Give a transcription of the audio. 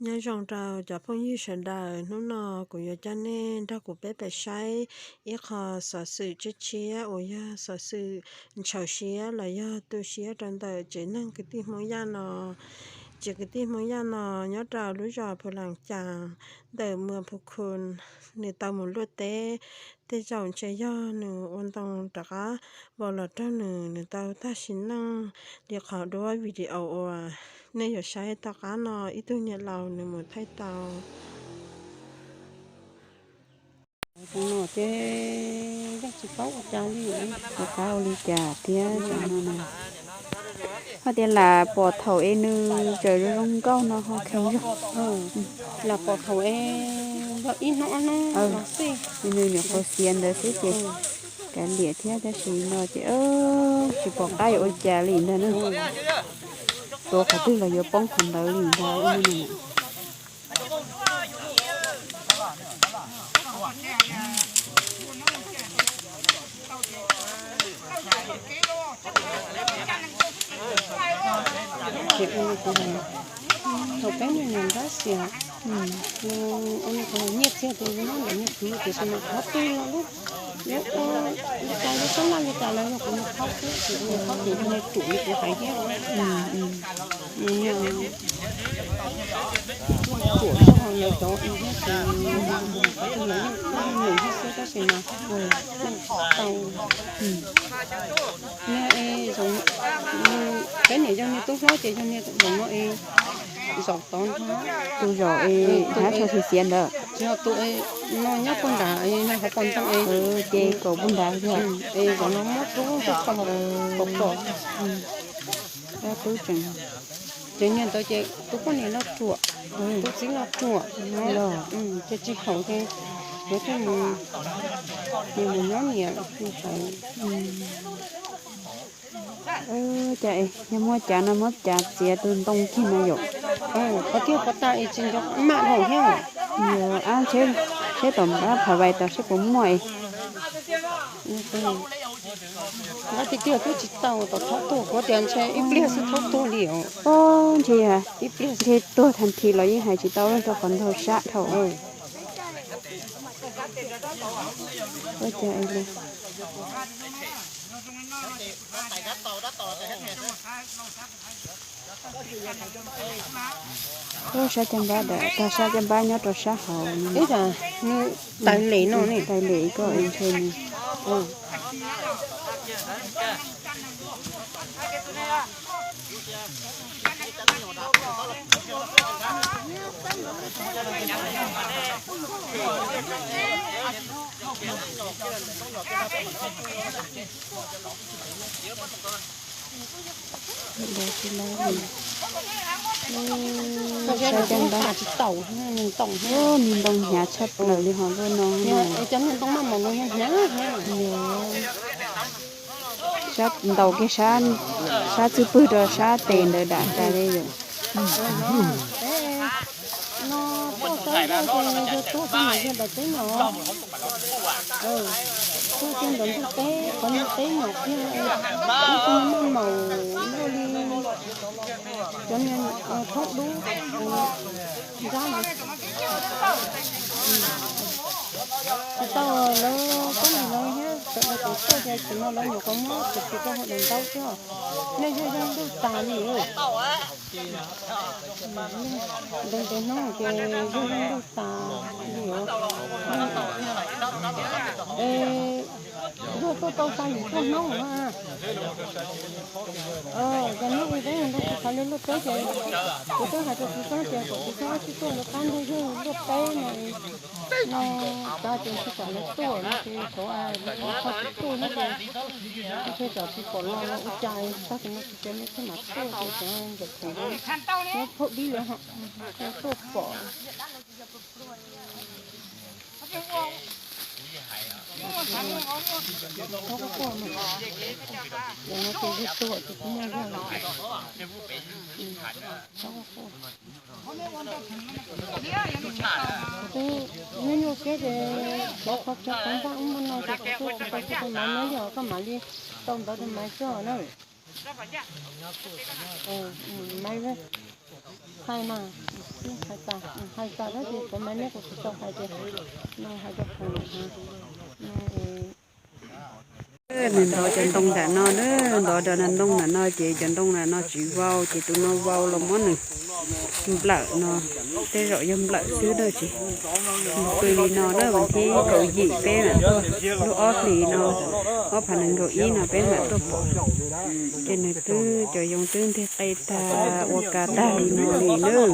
Nyob zoo rau cov phooj ywg sawv daws, hnub no kuv yuav coj nej nrog kuv peb pem saib ib qho xov xwm tshiab tshiab uas yog xov xwm ntxhov siab los yog tu siab rau ntawm tsev neeg kwv tij Hmoob Yaj no. Tsev kwv tij Hmoob Yaj no nyob rau lub zos Phu Las Cas ntawm Muas Phu Khu, nws tau mus luaj teb. Tej zaum ntshe yog nws ua ntoo rov qab vau los raug nws, nws tau tag sim neej li qhov duab video uas nej yuav saib tom qab no ib tug niam laus nws mus thaij tau. Tus no ces yeej tsis paub ua cas li, tsis paub ua li cas thiab tam no na. Hos tias lam pom thaum es nws tseem zoo zoo nkauj no ho kheev zog. Lam pom thaum es yog ib hnub ob hnub los xij, nws nyuam qhuav xiav ntawd xwb ces kav liam thiab, tab sis no ces tsis pom qab yuav ua cas li ntag na. Tuav qhov twg los yuav poob qhov ntawd li ntag. Ces ua li kuv hais, thaum peb me nyuam nrab xiam, ua li kuv hais nyiaj txiag ces yus muab ntawm yus kwv tiam sis mas qhov twg los lub, yuav ua li cas yuav xab laj li cas los yog kuv mus thauj xwb, ces kuv mus thauj ces yog nws ruam li kuv hais thiab. Nws niag ruam zog lawv cov thiab ces qhov twg los yeej nws thiab xwb tab sis mas tau. Niag es zaum, peb niam yog niag tub hlob ces yog niag zaum no es zaum tod ntag. Tus zaum es hnav tsho xiav xiav ntawd. Tsis yog tus no nyob puag nrad, nyob hauv paus ntoo es, ces kaum puag nrad yog es zaum no muab rub rau pom pom. Dab tub tseem, ces niag ntawd ces tus poj niam no ruam, tus txiv no ruam, ces tsis haum ces yuav thiaj mus, ces mus nyob niam hais. Cas es yog muaj cav no muab cav txiav tus ntoo kiag no yom. Qhov tiag qhov tas es tsis nco maj dhau thiab. Yog ab, tsheb tom npab phav vais tau seb puas muaj es. Nqa tiag tiag twb tsis tau tau thaub tuag, kuv tias ntshe ib pliag xwb thaub tuag li os. Ntshe, ntshe tuag tag nthi los yeej hais tsis tau rau qhov nraug sab dhau. Ua cas es li. Ub, sab caj npab, tag sab caj npab nyob rau sab hauv. Ib tas, nws tais lem no ne, tais lem koj ntshe nws. Sab caj npab, nws ntoo hnyav tshaj plaws li hos luaj no. Cov niag ntoo maj maum no yog hnyav. Sab ntaus kiag sab, sab txwb pwg rau sab tes ntawd dam tas li yom. No tuaj saib zoj ces yog tuaj txog ntawm yawg ntawm teb nyom, tuaj txog ntawm ntug teb qhov niag teb nyom kiag, ib tug maj maum luaj li cov niag thaub dub nrab ntawd. Tsis tau, lawv koob nim lawv thiab sawv daws kuj tuaj ces tam no lawv nyuam qhuav muab txiav txiav rau hauv daim ntaub xwb os. Nej yog yog ntuj tas li. Ntev ntev hnub ces yog yog ntuj tas li os. Es yog tuaj tau tag yim tuaj hnub na. Ces hnub ib peb nrog kuv xav li luaj teb ces kuv twb hais rau kuv txob ces kom kuv txob sib tuaj lawv qab ntug yug luaj teb no. No tas ces ntshe tsam lawv tuaj no ces tsov lawv qhov sib tuaj no ces ntshe tsam tsis pom los ua cas tag kis no tsis ces lawv thiaj mam tuaj ces tsov ntawm kuv nyob phaub dib lawm ho tuaj pom. Thaub quaj quaj no, ces no ces yog tuag ces kuv muaj yog. Thaub quaj quaj. Twb nyuaj nyuaj siab ces cov qhov chaw qhov npaj ub npaj no ces kuv twb tsis tau tsis tau maiv no yog koj mam li tau ntawd rau maiv xwb na. Maiv thaij mas. Hais tas, hais tas tab sis kuv mas neb kuv tsis tau hais tias no hais rau qhov no, nws ntov cov ntoo nram no na, ntov cov ntoo nram no ces cov ntoo nram no tsis vau ces tus no vau los muab nws nplawm no, tej zaum yog nplawm xwb na ces nws pw li no na. Vas thib kaum yim peb mam tuaj, lub ob hlis no, ob phav nees nkaum ib no peb mam tuaj pom ces nws twb cov yoov twb ntiag qe tag ua ka tag li no li nawb.